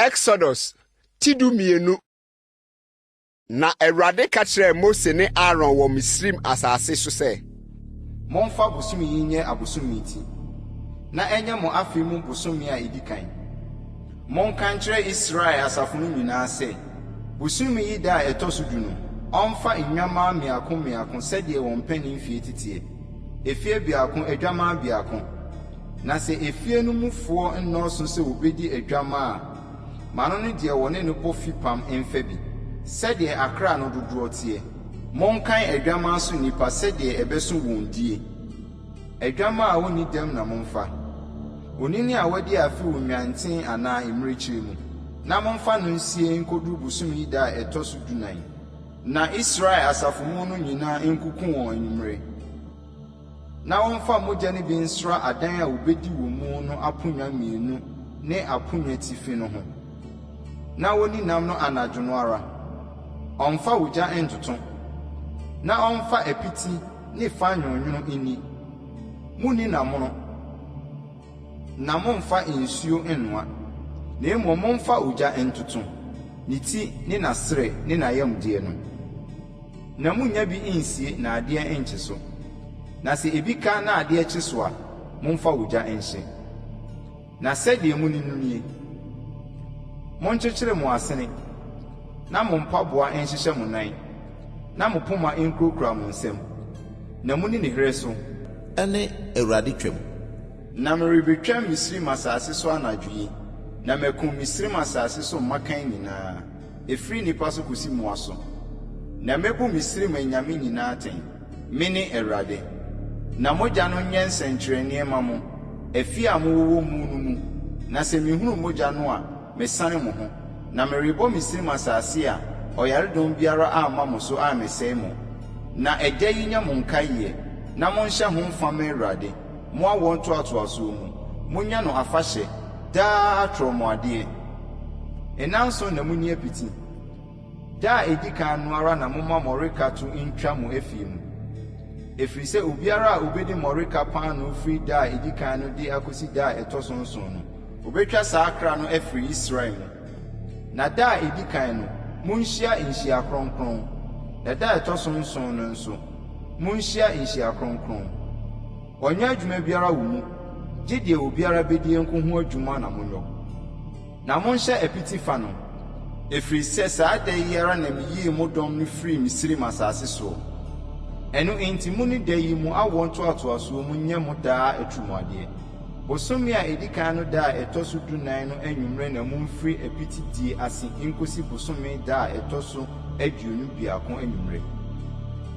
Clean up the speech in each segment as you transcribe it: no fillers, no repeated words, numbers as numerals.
Exodus ti 12. Na Awurade ka kyerɛɛ Mose ne Aaron wɔ Misraim asase so sɛ. Momfa bosome yi nyɛ abosome ti, na ɛnyɛ mo afe mu bosome a edi kan. Monka nkyerɛ Israel asafo no nyinaa sɛ, bosome yi da a ɛtɔ so du no, ɔmfa nnwammaa mmiako mmiako sɛdeɛ wɔn mpanin mfie teteɛ, efie biako adwammaa biako. Na sɛ efie no mufoɔ nnɔɔso sɛ wɔbɛdi adwammaa a, ma no ne deɛ wɔne no bɔ fipam mfa bi, sɛdeɛ akra no dodoɔ teɛ. Monkan adwammaa so nnipa sɛdeɛ ɛbɛso wɔn die. Adwammaa a ɔnni dɛm na momfa, onini a wadi afe wɔ nnwanten anaa mmirekyie mu, na momfa no nsie nkɔduru bosome yi da a ɛtɔ so dunan. Na Israel asafo mu no nyinaa nkuku wɔn anwummerɛ. Na wɔmfa mogya no bi nsra adan a wobedi wɔ mu no aponnwa mmienu ne aponnwatifi no ho, na wonni nam no anadwo no ara. Ɔmmfa ogya nntoto, na ɔmmfa apiti ne fa nwononwono nni. Munni nam mono, na mommfa nsuo nnoa, na mmom momfa ogya ntoto, ne ti ne n'asrɛ ne n'ayamdeɛ no. Na munnya bi nsie na adeɛ nnkye so. Na sɛ ebi ka na adeɛ kye so a, momfa ogya nhye. Na sɛdeɛ monni no nie, Monkyekyere mo asene, na mo mpaboa nhyehyɛ mo nan, na mo poma nkurakura mo nsam, na monni ne herɛ so. Ne Awurade Twam. Na merebɛtwam Misraim asase so anadwo yi, na makum Misraim asase so mmakan nyinaa, ɛfiri nnipa so kɔsi mmoa so. Na mɛbu Misraim anyame nyinaa atɛn. Mene Awurade. Na mogya no nyɛ nsɛnkyerɛnneɛ mma mo, afie a mowowɔ mu no mu, na sɛ mehunu mogya no a, mesane mo ho. Na merebɔ Misraim asase a ɔyaredɔm biara amma mo so ammɛsɛe mo. Na ɛda yi nyɛ mo nkaeɛ, na monhyɛ ho mfa mma Awurade, mo awoɔ ntoatoasoɔ mu. Monyɛ no afahyɛ, daa atorɔmuadeɛ. Nnanson na monni apiti. Da a ɛdi kan no ara na momma mmɔreka to ntwa mo afie mu, ɛfiri sɛ obiara a ɔbɛdi mmɔreka paanoo firi da a ɛdi kan no de akɔsi da a ɛtɔ so nson no, wɔbɛtwa saa kra no afiri Israel mu. Na da a ɛdi kan no, monhyia nhyia kronkron, na da a ɛtɔ so nson no nso, monhyia nhyia kronkron. Wɔnyɛ adwuma biara wɔ mu, gye deɛ obiara bɛdie nko ho adwuma na monyɔ. Na monhyɛ apiti fa no, ɛfiri sɛ saa da yi ara na meyii mo dɔm no firii Misraim asase soɔ. Ɛno enti monni da yi mo awoɔ ntoatoasoɔ mu nyɛ mo daa atirimuadeɛ. Bosome a ɛdi kan no da a ɛtɔ so dunan no anwummerɛ na momfiri apiti die ase nkɔsi bosome da a ɛtɔ so 21 anwummerɛ.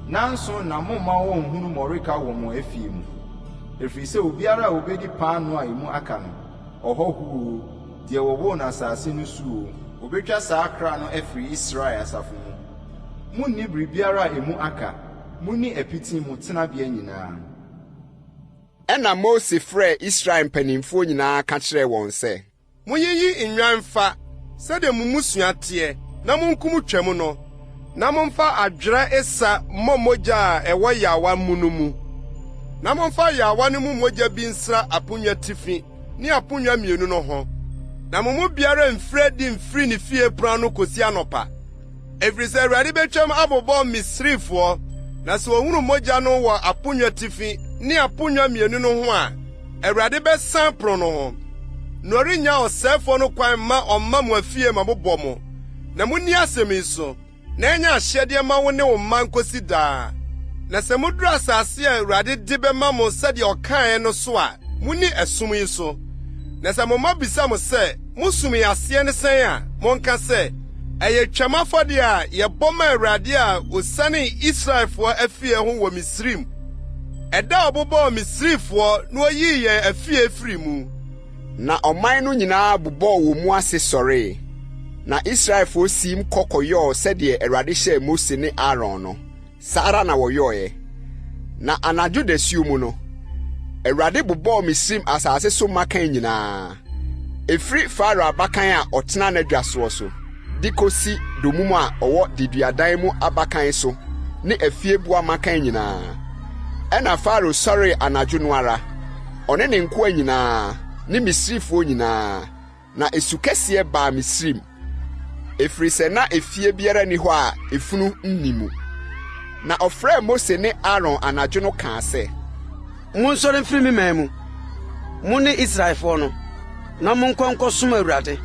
Nnanson na momma wɔnnhunu mmɔreka wɔ mo afie mu, ɛfiri sɛ obiara a ɔbɛdi paanoo a emu aka no, ɔhɔho oo, deɛ wɔwoo no asase no so oo, wɔbɛtwa saa kra no afiri Israel asafo mu. Monni biribiara a emu aka, monni apiti mo tenabea nyinaa. Ɛnna Mose frɛɛ Israel mpanimfoɔ nyinaa ka kyerɛɛ wɔn sɛ. Monyiyi nnwan mfa, sɛdeɛ mo mmusua teɛ, na monkum Twam no, na momfa adwerɛ esa mmɔ mogya a ɛwɔ yaawa mu no mu, na momfa yaawa no mu mogya bi nsra aponnwa tifi ne aponnwa mmienu no ho, na mo mu biara mfiri adi mfiri ne fie pon ano kosi anɔpa. Ɛfiri sɛ Awurade bɛtwam abobɔ Misrifoɔ, na sɛ ɔhunu mogya no wɔ aponnwa tifi ne aponnwa mmienu no ho a, Awurade bɛsan pono no ho, na ɔrennya ɔsɛefoɔ no kwan mma ɔmma mo afie ma mobɔ mo. Na monni asɛm yi so, na ɛnyɛ ahyɛdeɛ mma wo ne wo mma nkosi daa. Na sɛ moduru asase a Awurade de bɛma mo sɛdeɛ ɔkaeɛ no so a, monni ɛsom yi so. Na sɛ mo mma bisa mo sɛ, 'Mo som yi aseɛ ne sɛn a, monka sɛ, 'Ɛyɛ Twam afɔdeɛ a yɛbɔ ma Awurade a ɔsianee Israelfoɔ afie ho wɔ Misraim, ɛda a ɔbobɔɔ Misrifoɔ na ɔyii yɛn afie firii mu. Na ɔman no nyinaa bobɔɔ wɔn mu ase sɔree. Na Israelfoɔ siim kɔ kɔyɔɔ sɛdeɛ Awurade hyɛɛ Mose ne Aaron no, saa ara na wɔyɔeɛ. Na anadwo dasuo mu no, Awurade bobɔɔ Misraim asase so mmakan nyinaa, ɛfiri Farao abakan a ɔtena n'adwa soɔ so de kɔsi dommum a ɔwɔ deduadan mu abakan so ne afieboa mmakan nyinaa. Ɛnna Farao sɔree anadwo no ara, ɔne ne nkoa nyinaa ne Misrifoɔ nyinaa. Na esu kɛseɛ baa Misraim, ɛfiri sɛ na efie biara nni hɔ a efunu nni mu. Na ɔfrɛɛ Mose ne Aaron anadwo no kaa sɛ. Monsɔre mfiri me man mu, mo ne Israelfoɔ no, na monkɔ nkɔsom Awurade,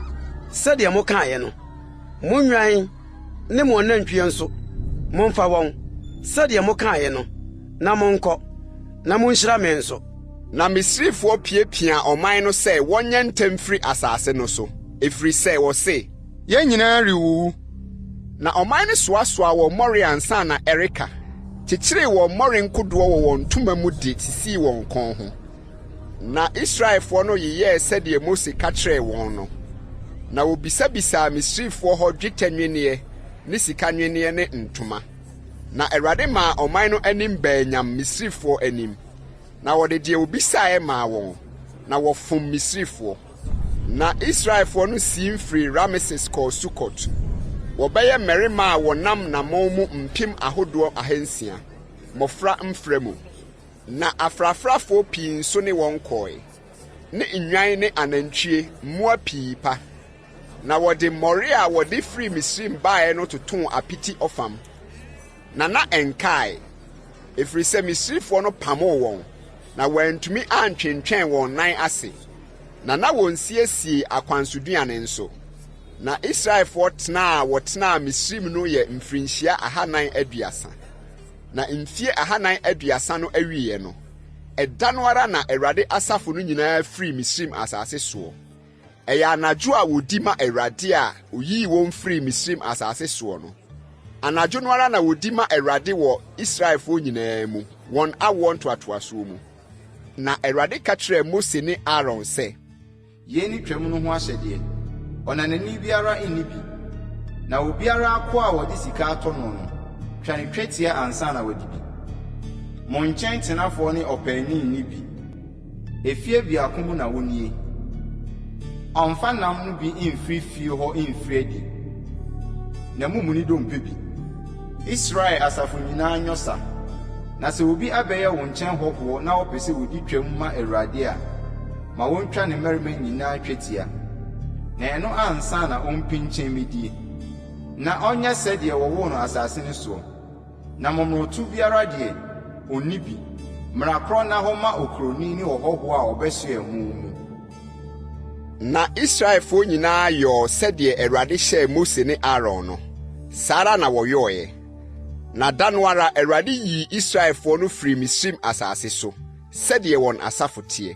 sɛdeɛ mokaeɛ no. Mo nnwan ne mo anantwie nso, momfa wɔn, sɛdeɛ mokaeɛ no, na monkɔ, na monhyira me nso. Na Misrifoɔ piapiaa ɔman no sɛ wɔnyɛ ntɛm mfiri asase no so, ɛfiri sɛ wɔse, Yɛn nyinaa rewuwu. Na ɔman no soasoaa wɔn mmɔre ansa na ɛreka, kyekyeree wɔn mmɔre nkodoɔ wɔ wɔn ntoma mu de sisii wɔn kɔn ho. Na Israelfoɔ no yeyɛɛ sɛdeɛ Mose ka kyerɛɛ wɔn no, na wɔbisabisaa Misrifoɔ hɔ dwetɛ nnwenneɛ ne sika nnwenneɛ ne ntoma. Na Awurade maa ɔman no anim baa nyam Misrifoɔ anim, na wɔde deɛ wɔbisaeɛ maa wɔn, na wɔfom Misrifoɔ. Na Israelfoɔ no siim firii Rameses kɔɔ Sukot. Wɔbɛyɛ mmarima a wɔnam nammɔn mu mpem ahodoɔ ahansia, mmɔfra mfra mu. Na afrafrafoɔ pii nso ne wɔn kɔe, ne nnwan ne anantwie, mmoa pii pa. Na wɔde mmɔre a wɔde firii Misraim baeɛ no totoo apiti ɔfam, na na ɛnkae, ɛfiri sɛ Misrifoɔ no pamoo wɔn, na wɔantumi antwentwɛn wɔn nan ase, na na wɔnsiesiee akwansoduane nso. Na Israelfoɔ tena a wɔtenaa Misraim no yɛ mfirinhyia ahanan aduasa. Na mfie 430 no awieeɛ no, ɛda no ara na Awurade asafo no nyinaa firii Misraim asase soɔ. Ɛyɛ anadwo a wɔdi ma Awurade a ɔyii wɔn firii Misraim asase soɔ no. Anadwo no ara na wɔdi ma Awurade wɔ Israelfoɔ nyinaa mu, wɔn awoɔ ntoatoasoɔ mu. Na Awurade ka kyerɛɛ Mose ne Aaron sɛ. Yei ne Twam no ho ahyɛdeɛ, Ɔnanani biara nni bi, na obiara akoa a wɔde sika atɔ no no, twa no twetia ansa na wadi bi. Mo nkyɛn tenafoɔ ne ɔpaani nni bi, efie biako mu na wɔnnie. Ɔmmfa nam no bi mmfiri fie hɔ mmfiri adi, na mommu ne dompe bi. Israel asafo nyinaa nyɔ sa. Na sɛ obi abɛyɛ wo nkyɛn hɔhoɔ na ɔpɛ sɛ ɔdi Twam ma Awurade a, ma wɔntwa ne mmarima nyinaa twetia, na ɛno ansa na ɔmpinkyɛn mmɛdie, na ɔnyɛ sɛdeɛ wɔwoo no asase no soɔ. Na momonoto biara deɛ, ɔnni bi. Mmara korɔ nna hɔ mma okuroni ne ɔhɔhoɔ a ɔbɛsoɛ mo mu. Na Israelfoɔ nyinaa yɔɔ sɛdeɛ Awurade hyɛɛ Mose ne Aaron no, saa ara na wɔyɔeɛ. Na da no ara Awurade yii Israelfoɔ no firii Misraim asase so, sɛdeɛ wɔn asafo teɛ.